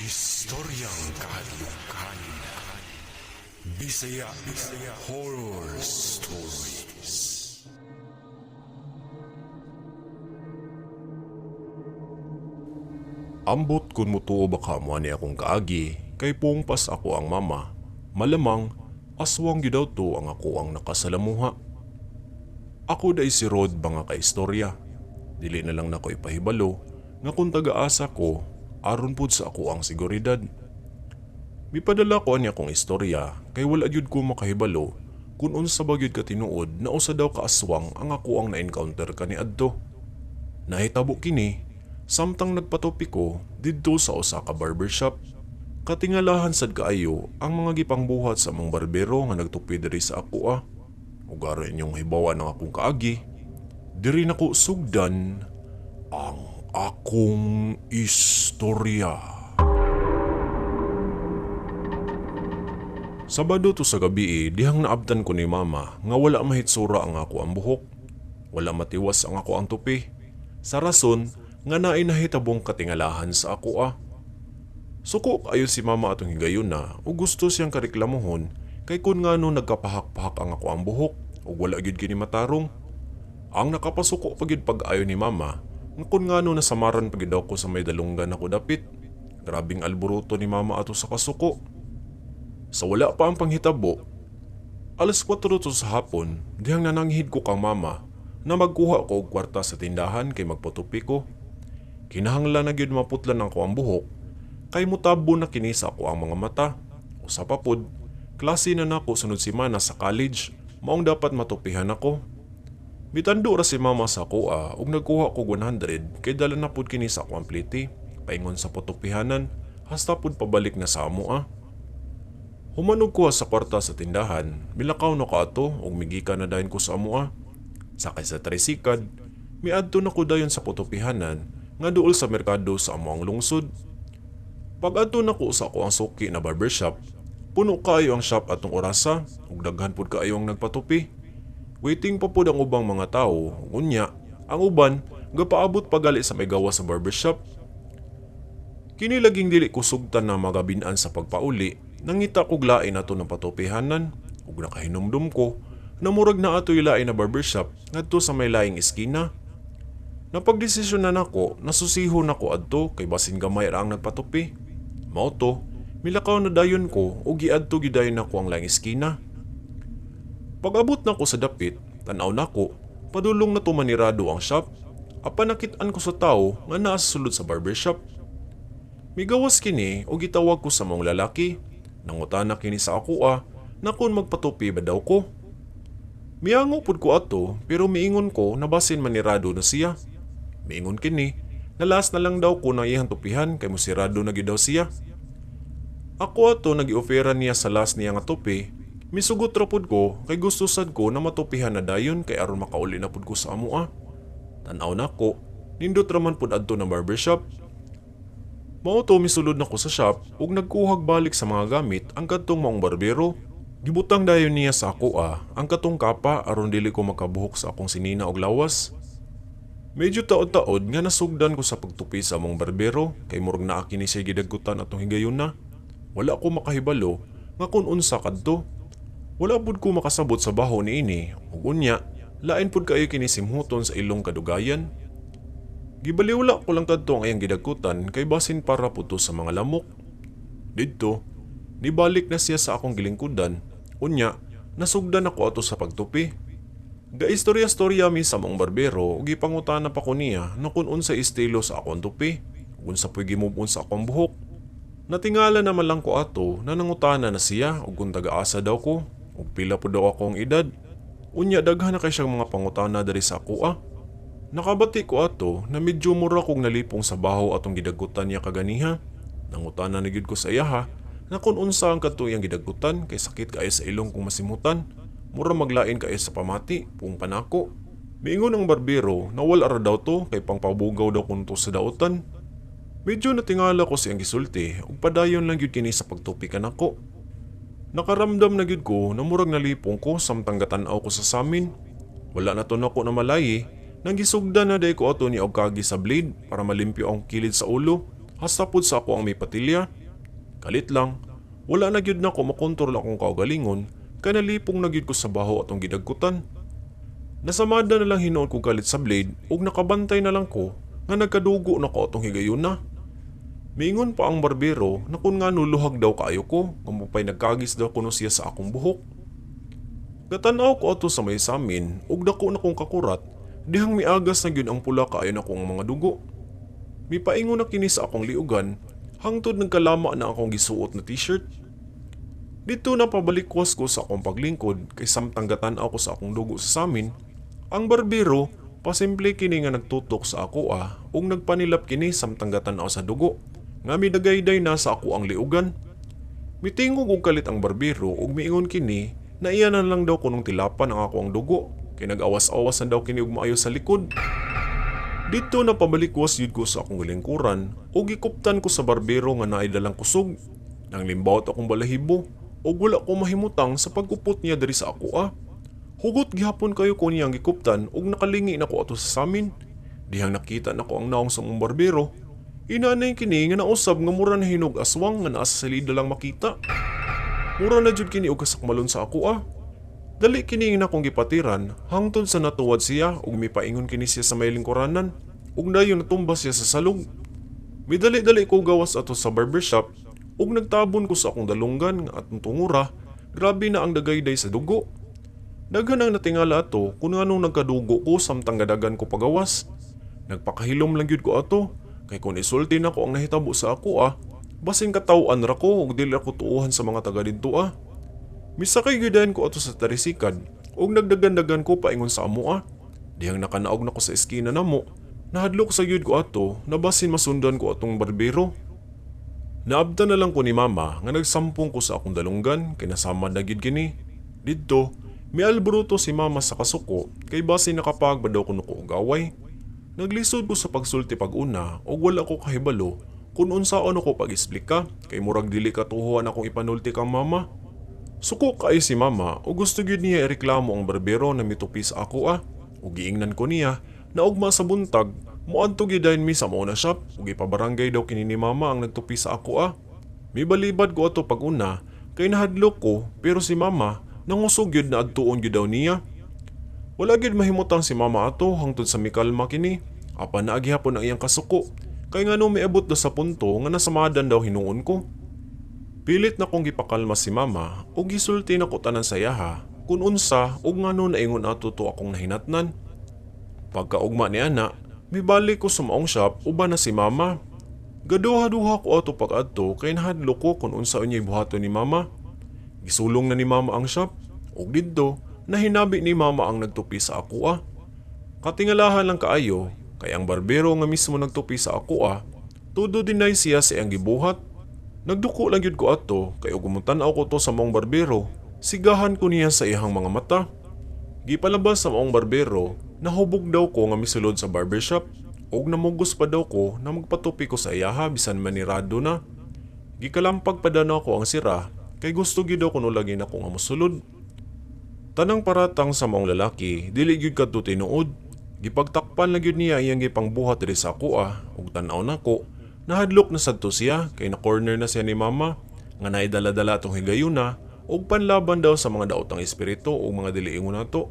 Istoryang kahadlukan. Bisaya Horror Stories. Ambot kung mutuo baka mo ani akong kaagi, kay pungpas ako ang mama. Malamang, aswang gyud daw to ang ako ang nakasalamuha. Ako day si Rod mga kaistorya. Dili na lang nako ipahibalo nga kung taga-asa ko, aron pud sa ako ang seguridad. Mipadala ko ani akong istorya kay wala gyud ko makahibalo kung unsa ba gyud ka tinuod na usa daw ka aswang ang ako ang na-encounter kaniadto. Nahitabo kini samtang nagpatupi ko didto sa usa ka barbershop. Katingalahan sad kaayo ang mga gipangbuhat sa among barbero nga nagtupi diri sa ako ah. Ug aron inyong hibawan ang akong kaagi, diri nako sugdan ang akong istorya. Sabado to sa gabi dihang naabtan ko ni mama nga wala mahitsura ang ako ang buhok. Wala matiwas ang ako ang tupi. Sa rason nga naay nahitabong katingalahan sa ako ah. Suko kaayo si mama atong higayuna ug gusto siyang kareklamohon kay kun ngano nagkapahak-pahak ang ako ang buhok ug wala gyud kini matarong. Ang nakapasuko pa gyud pag-ayo ni mama nga kun ngano nasamaran pa gyud ako sa may dalunggan ako dapit. Grabing alburuto ni mama ato sa kasuko. Sa wala pa ang panghitabo, alas 4 to sa hapon, dihang nananghid ko kang mama na magkuha ko og kwarta sa tindahan kay magpatupi ko. Kinahanglan na gyud maputlan ang ang buhok kay mutabo na kini sa ako ang mga mata. Usa pa pod, klase na nako sunod semana sa college, maong dapat matupihan ako. Mitando ra si mama sa akoa ug nagkuha ko 100 kay dala na pod kini sa ako ang plite, paingon sa putupihanan, hasta pod pabalik na sa amo ah. Humanog ko sa kwarta sa tindahan, milakaw na ko ato ug migika na dayon ko sa amo ah. Sakay sa trisikad, miadto na ko dayon sa putupihanan nga duol sa merkado sa amo ang lungsod. Pag-adto na ko sa ako ang suki na barbershop, puno kaayo ang shop atong orasa ug daghan pud kaayo ang nagpatupi. Waiting pa pud ang ubang mga tawo, unya, ang uban gapaabot pagali sa may gawas sa barbershop. Kini laging dili ko sugtan na magabinan sa pagpauli, nangita kog lain ato ng patupihanan ug nakahinumdum ko na murag na atoy lain na barbershop ngadto sa may laing eskina. Napagdesisyon na nako, nasusiho nako adto kay basin gamay ra ang nagpatupi. Mao to, milakaw na dayon ko ug giadto gyud dayon nako ang laing eskina. Pag-abot nako sa dapit, tan-aw nako, padulong na to manirado ang shop. Apan nakit-an ko sa tawo nga naa sa sulod sa barbershop. Migawas kini og gitawag ko sa mong lalaki. Nangutana kini sa akoa na kung magpatupi ba daw ko. Miango pud ko ato pero miingon ko na basin manirado na siya. Miingon kini na last na lang daw ko na iyang tupihan kay musirado na gyud daw siya. Ako ato nagi-ofera niya sa last niya nga tupi. Misugot ra pud ko kay gusto sad ko na matupihan na dayon kay aron makauli na pud ko sa amoa. Tan-aw nako, nindot ra man pud adto na barbershop. Mao to misulod nako sa shop ug nagkuhag balik sa mga gamit ang kadtong maong barbero. Gibutang dayon niya sa akoa ang katong kapa aron dili ko makabuhok sa akong sinina og lawas. Medyo taod-taod nga nasugdan ko sa pagtupi sa among barbero kay murag naa kini siya gidagkutan atong higayuna. Wala ko makahibalo nga kun unsa kadto. Wala pud ko makasabot sa baho niini ug unya lain pud kaayo kini simhuton sa ilong kadugayan. Gibaliwala ko lang kadto ang iyang gidagkutan kay basin para pud to sa mga lamok. Didto, nibalik na siya sa akong gilingkudan, unya nasugdan ako ato sa pagtupi. Gaistorya-storya mi sa mong barbero ug gipangutana pa ko niya na kung unsa estilo sa akong tupi, ug unsa puy gimubon sa akong buhok. Natingala naman lang ko ato na nangutana na siya ug kung taga-asa daw ko, ug pila pud daw akong edad. Unya daghan na kay siyang mga pangutana diri sa akoa. Nakabati ko ato na medyo mura kog nalipong sa baho atong gidagutan niya kaganiha. Nangutana na gyud ko sa iyaha na kung unsa ang kadto iyang gidagutan kay sakit kaayo sa ilong kung masimutan. Mura maglain kaayo sa pamati, puong panako. Miingon ang barbero na wala ra daw to kay pangpabugaw daw kunto sa dautan. Medyo natingala ko siyang gisulti ug padayon lang gyud kini sa pagtupi kanako. Nakaramdam na gyud ko na murag nalipong ko samtang gatan-aw ko sa samin. Wala na to nako na malayi, nang gisugdan na day ko ato ni og kagi sa blade para malimpyo ang kilid sa ulo. hasta pud sa ako ang may patilya. Kalit lang, wala na gyud nako makontrol akong kaugalingon kay nalipong na gyud ko sa baho atong gidagkutan. Nasamada na lang hinuon kog kalit sa blade ug nakabantay na lang ko nga nagkadugo na ko atong higayuna. Miingon pa ang barbero na kung nga nuluhag daw kaayo ko, nga mupay nagkagis daw kuno siya sa akong buhok. Gatanaw ko ato sa may samin ug dako na kong kakurat dihang miagas na gyud ang pula kaayo na kong mga dugo. Mipaingon na kini sa akong liugan hangtod nagkalama na akong gisuot na t-shirt. Dito na pabalikwas ko sa akong paglingkod kay samtang gatan-aw ko sa akong dugo sa samin, ang barbero pasimple kini nga nagtutok sa ako ug nagpanilap kini samtang gatan-aw sa dugo nga midagayday na sa ako ang liugan. Mitingog og kalit ang barbero ug miingon kini na iya na lang daw kunong tilapan ang ako ang dugo kay nag-awas-awas na daw kini og maayo sa likod. Dito na pabalikwas yun ko sa akong lingkuran ug gikuptan ko sa barbero nga naay dalang kusog. Nang limbawot akong balahibo ug wala ko mahimutang sa pagkupot niya diri sa ako ah. Hugot gihapon kayo ko niyang gikuptan ug nakalingi na ko ato sa samin. Dihang nakita nako ang naong sa mong barbero. Inanay kini nga nausab nga mura na hinog aswang nga naa sa silida lang makita. Mura na jud kini og kasakmalon sa ako ah. Dali kini nga nakong gipatiran hangtod sa natuwad siya ug mipaingon kini siya sa may lingkuranan ug dayon natumba siya sa salog. Midali-dali ko gawas ato sa barbershop ug nagtabon ko sa akong dalunggan nga atong tungura, grabe na ang dagayday sa dugo. Daghan ang natingala ato kung nganong nagkadugo ko samtang gadagan ko pagawas. Nagpakahilom lang gyud ko ato kay kung isulti nako ang nahitabo sa ako ah, basin kataw-an ra ko ug dili ako tuohan sa mga taga didto ah. Misakay gyud ko ato sa tarisikad ug nagdagan-dagan ko paingon sa amo ah. Dihang nakanaog na ko sa eskina namo, nahadlok sa gyud ko ato na basin masundan ko atong barbero. Naabtan na lang ko ni mama nga nagsampong ko sa akong dalunggan kay nasamad na gyud kini. Didto, mialboroto si mama sa kasuko kay basin nakapag ba daw kuno ko og away. Naglisod ko sa pagsulti pag-una ug wala ko kahibalo kung unsaon ako pag-esplika kay murag dili katuhuan akong ipanulti kang mama. Suko kaayo si mama ug gusto gyud niya ireklamo ang barbero na mitupi sa ako ah. Ug giingnan ko niya na ugma sa buntag moadto gyud dayon mi sa mao na shop ug ipabarangay daw kini ni mama ang nagtupi sa ako ah. Mibalibad ko ato pag-una kay nahadlok ko, pero si mama nangusog gyud na adtuon gyud daw niya. Wala gyud mahimutang si mama ato hangtod sa mikalma kini. Apan naa gihapon ang iyang kasuko kay ngano miabot daw sa punto nga nasamadan daw hinuon ko. Pilit na kong gipakalma si mama ug gisulti nako tanan sa iyaha kung unsa ug ngano naingon ato to akong nahinatnan. Pagkaugma ni ana, mibalik ko sa maong shop uban na si mama. Gaduha-duha ko ato pag-adto kay nahadlok ko kung unsa unyay buhaton ni mama. Gisulong na ni mama ang shop ug didto nahinabi ni mama ang nagtupi sa ako ah. Katingalahan lang kaayo kay ang barbero nga mismo nagtupi sa ako ah, todo deny siya sa iyang gibuhat. Nagduko lang gyud ko ato kay ug mutan-aw ko to sa maong barbero, sigahan ko niya sa iyang mga mata. Gipalabas sa maong barbero, nahubog daw ko nga misulod sa barbershop ug namugos pa daw ko na magpatupi ko sa iyaha bisan manirado na. Gikalampag pa daw nako ang sira kay gusto gyud daw kuno lagi nako nga mosulod. Tanang paratang sa maong lalaki, dili gyud kadto tinuod. Gipagtakpan lang gyud niya iyang gipangbuhat diri sa ako ah, ug tan-aw nako. Nahadlok na sadto siya kay na corner na siya ni mama nga naidala-dala atong higayuna ug panlaban daw sa mga daotang espiritu ug mga dili ingon nato.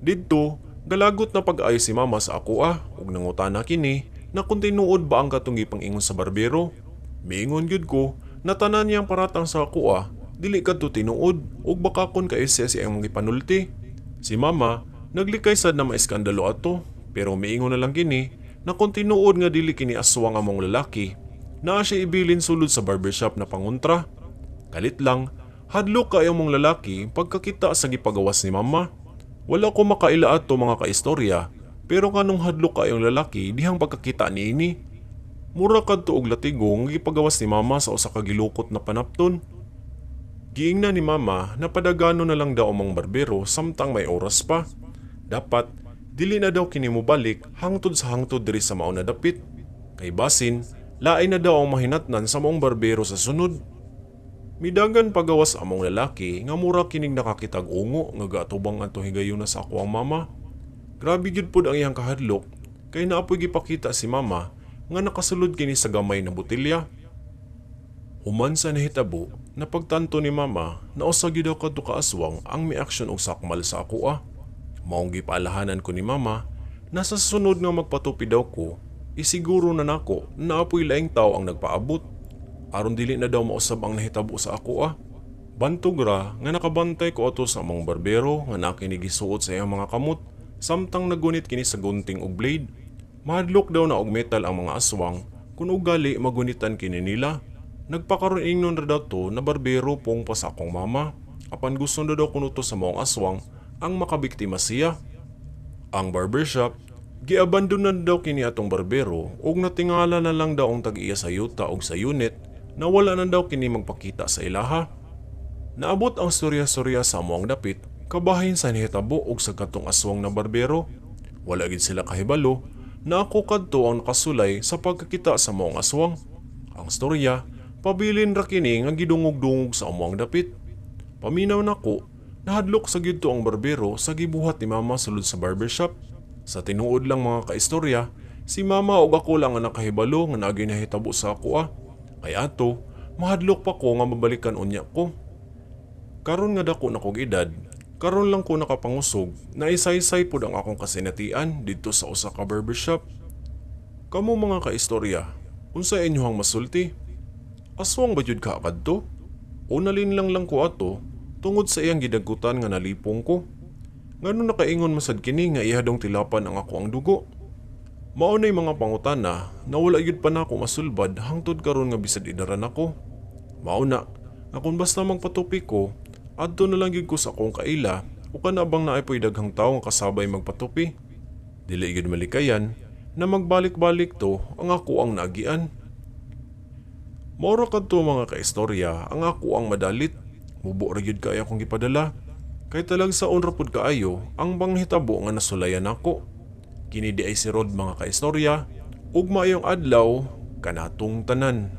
Didto, galagot na pag-ayo si mama sa ako ah, ug nangutana kini na kung tinuod ba ang katong gipang-ingon sa barbero. Miingon gyud ko na tanan niyang paratang sa ako ah, dili kadto tinuod ug baka kon kay siya siyang gipanulti. Si mama naglikay sad na maiskandalo ato, pero miingon na lang kini na kung tinuod nga dili kini aswang among lalaki, naa siya ibilin sulod sa barbershop na pangontra. Kalit lang, hadlok kaayo mong lalaki pagkakita sa gipagawas ni mama. Wala ko makaila ato mga kaistorya, pero kanong hadlok kaayong lalaki dihang pagkakita niini. Mura kadto og latigo nga gipagawas ni mama sa usa ka gilukot na panapton. Giingnan ni mama na padagano na lang daw among barbero samtang may oras pa. Dapat dili na daw kini mobalik hangtod sa hangtod diri sa mao na dapit. Kay basin, lain na daw ang mahinatnan sa maong barbero sa sunod. Midagan pagawas among lalaki nga mura kining nakakitag ungo nga gaatubang adto higayuna sa ako ang mama. Grabe gyud pud ang iyang kahadlok kay naapoy gipakita si mama nga nakasulod kini sa gamay na botelya. Human sa nahitabo, napagtanto ni mama na usa gyud daw kadto ka aswang ang miaksyon og sakmal sa akoa. Maong gipaalahanan ko ni mama na sa sunod nga magpatupi daw ko, isiguro na nako na apoy laing tao ang nagpaabot. Aron dili na daw mausab ang nahitabo sa akoa. Bantog ra nga nakabantay ko ato sa among barbero nga naa kini gisuot sa iyang mga kamot samtang nagunit kini sa gunting og blade. Mahadlok daw na og metal ang mga aswang kung ugali magunitan kini nila. Nagpakaron ingnon ra daw to na barbero pong pa sa akong mama. Apan gusto na daw kuno to sa maong aswang ang makabiktima siya. Ang barbershop, giabandon na daw kini atong barbero ug natingala na lang daw ang tag-iya sa yuta og sa unit na wala na daw kini magpakita sa ilaha. Naabot ang storya-storya sa among dapit kabahin sa nihitabo og sa katong aswang na barbero. Wala gid sila kahibalo na ako kadto ang nakasulay sa pagkakita sa maong aswang. Ang storya, pabilin ra kini nga gidungog-dungog sa among dapit. Paminaw nako, nahadlok sa gyud to ang barbero sa gibuhat ni mama sulod sa barbershop. Sa tinuod lang, mga kaistorya, si mama ug ako lang ang nakahibalo nga naagi nahitabo sa ako ah. Kay ato, mahadlok pa ko nga mabalikan unya ko. Karon nga dako na kog edad, karon lang ko nakapangusog na isaysay pud ang akong kasinatian didto sa usa ka barbershop. Kamo, mga kaistorya, unsa inyohang masulti? Aswang ba jud ka kadto? O nalinlang lang ko ato tungod sa iyang gidagkutan nga nalipong ko? Ngano nakaingon masad kini nga iya dong tilapan ang ako ang dugo? Mao na'y mga pangutana na wala gyud pa nako masulbad hangtod karon nga bisag idaran ako. Mao na nga kung basta magpatupi ko, adto na lang gyud ko sa akong kaila o kana bang naay po'y daghang tawo nga kasabay magpatupi. Dili gyud malikayan na magbalik-balik to ang ako ang naagian. Mao ra kadto, mga kaistorya, ang ako ang madalit. Mubo ra gyud kaayo akong gipadala. Kay talagsaon ra pud kaayo ang panghitabo nga nasulayan nako. Kini diay si Rod, mga kaistorya, ug maayong adlaw kanatong tanan.